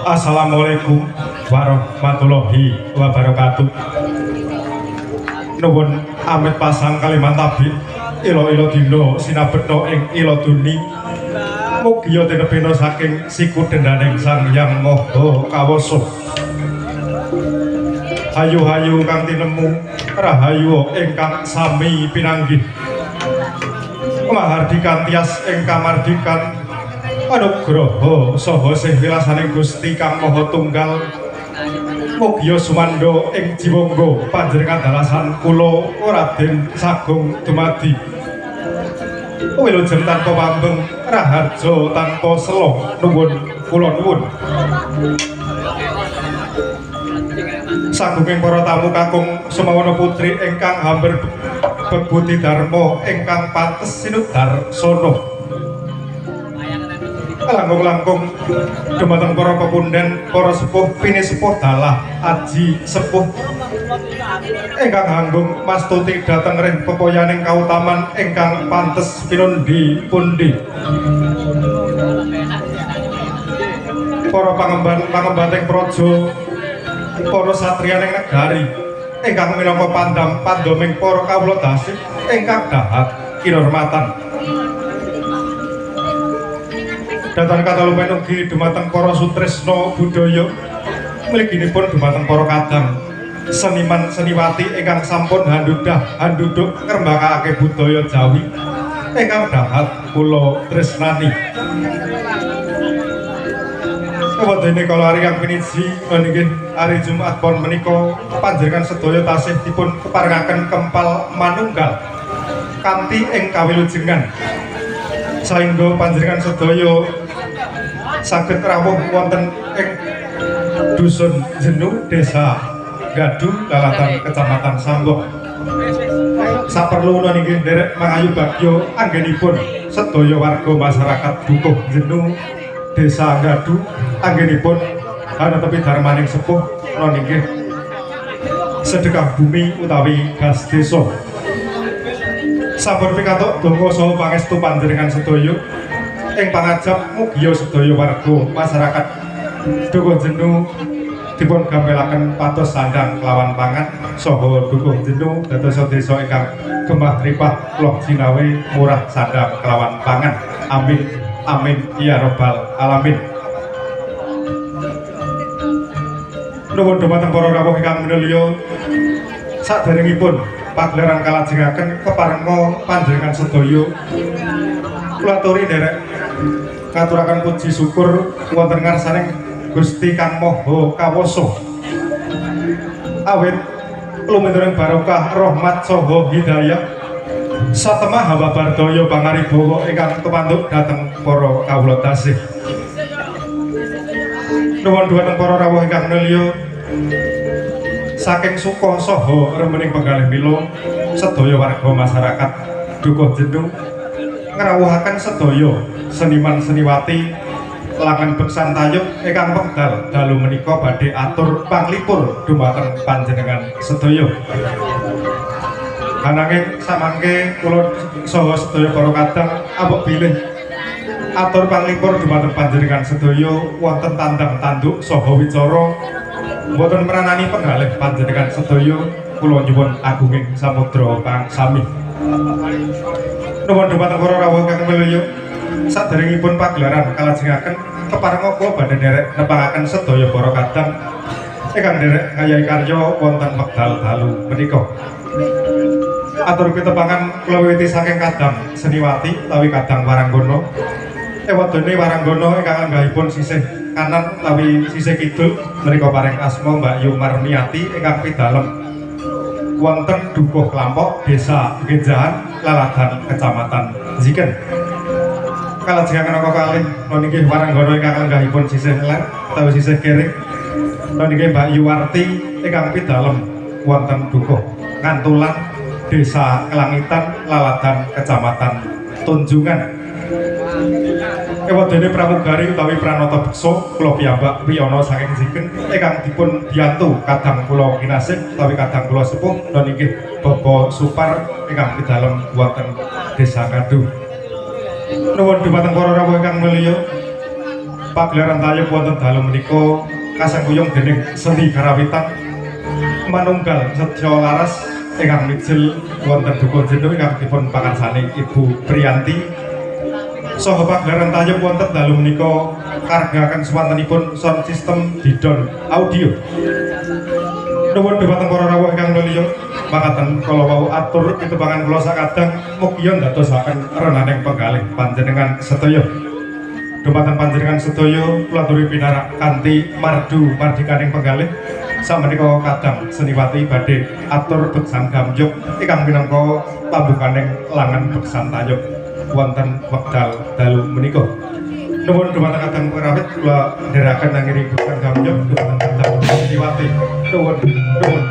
Assalamualaikum warahmatullahi wabarakatuh. Nuwun amit pasang kaliman tabik ila-ila dina sinabetna ing ila duni. Mugia tinebena saking siku dendaning Sang Hyang Maha Kawasa. Hayu-hayu kang tinemu rahayu ingkang sami pinanggih. Mahardikan tias ing kamardikan anugraha saha sih wilasaning Gusti Kang Maha Tunggal. Mugia sumandha ing jiwangga panjenengan dalasan kula Raden Sagung dumadi. Wilujeng tanpa pambeng raharja tanpa sela nuwun kula nuwun. Sagunging para tamu kakung Sumawana putri ingkang hamber bebuti dharma ingkang pantes sinudarsana. Langkung-langkung dumateng para pepunden, para sepuh, pinisepuh dalah aji sepuh ingkang hanggung mastuti dhateng rih pepoyaning kautaman ingkang pantes pinundi-pundi. Para pangemban pangembating praja, para satriyaning negari ingkang minangka pandam pandoming para kawula dasih ingkang dahat kinurmatan. Datan katalupen ugi dumateng para sutresna budaya, mliginipun dumateng para kadang seniman seniwati ingkang sampun handudah handuduk ngrembakake budaya Jawi ingkang dahat kula tresnani. Kawadene kala ari kang piniji nggih ari Jumat pon menika panjenengan sedaya tasih dipun keparengaken kempal manunggal kanthi ing kawilujengan saengga panjenengan sedaya saged rawuh wonten ing Dusun Jenu, Desa Gadu, Lalatan, Kecamatan Sambok. Saperlu nggih nderek mangayu bagya anggenipun sedaya warga masyarakat Dukuh Jenu, Desa Gadu, anggenipun anetepi dharmaning sepuh nggih sedekah bumi utawi gas desa. Sampun pikantuk donga saha pangestu panjenengan sedaya ing pangajap mugia sedaya warga masyarakat Dukuh Jenu dipun gampelaken pados sandang kelawan pangan saha Dukuh Jenu dados desa ingkang gemah ripah loh jinawe murah sandang kelawan pangan. Amin amin ya robbal alamin. Nuwun dumateng para rawuh ingkang minulya, saderengipun pagelaran kalajengaken keparenga panjenengan sedaya kula aturi nderek ngaturaken puji syukur wonten ngarsaning Gusti Kang Maha Kawasa. Awit luminturing barokah rahmat saha hidayah satemah hamba bardaya pangaribawa ingkang tumanduk dhateng para kawula tasih. Nuwun dumateng para rawuh ingkang minulya, saking suka saha remening penggalih mila sedaya warga masyarakat Dukuh Jenu ngrawuhaken sedaya seniman seniwati langan beksan tayub ingkang wekdal dalu menika badhe atur panglipur dumateng panjenengan sedaya. Ananging samangke kula saha sedaya para kadang ambek bilih atur panglipur dumateng panjenengan sedaya wonten tandang tanduk saha wicara mboten meranani penggalih panjenengan sedaya, kula nyuwun agunging samudra pangsami. Nuwun dumateng para rawuh ingkang minulya, saderengipun pagelaran kalajengaken keparenga kula badhe nderek nepangaken sedaya para kadang ingkang nderek ngayahi karya wonten wekdal dalu menika. Atur pitepangan kula wiwiti saking kadang seniwati utawi kadang waranggana. Ewadene waranggana ingkang anggahipun sisih kanan utawi sisih kidul menika paring asma Mbak Yu Marmiati ingkang pidalem wonten Dukuh Klampok, Desa Genjahan, Laladan, Kecamatan Jiken. Kalajengaken angka kalih nggih waranggana ingkang lenggahipun sisih ler utawi sisih kiri nggih Mbak Yuwarti ingkang pidalem wonten Dukuh Ngantulan, Desa Kelangitan, Laladan, Kecamatan Tunjungan. Ewadene pramugari utawi pranata beksa kula piyambak wiyana saking Jiken ingkang dipun biyantu kadang kula kinasih utawi kadang kula sepuh lan inggih Bapak Supar ingkang pidalem wonten Desa Gadu. Nuwun dumateng para rawuh ingkang mulya, Pagelaran tayub wonten dalu menika kasengkuyung dening seni karawitan manunggal setya laras ingkang mijil wonten Dukuh Jenu ingkang dipun pakarsani Ibu Priyanti. Saha pagelaran tayub wonten dalu menika karegaken swantenipun sound system Didon Audio. Nuwun dhumateng para rawuh ingkang nulya, makaten kala wau atur pitepangan kula sakadang, mugia ndadosaken renaning penggalih panjenengan sedaya. Dumateng panjenengan sedaya kula aturi pinarak kanthi mardu mardikaning penggalih. Samenika kadang seniwati badhe atur beksan gamyuk ingkang minangka pambukaning langen beksan tayub wonten wekdal dalu menika. Nuwun dumateng kadang pengrawit, kula ndherekaken anggenipun beksan gamyuk dumateng kadang seniwati. Nuwun, nuwun.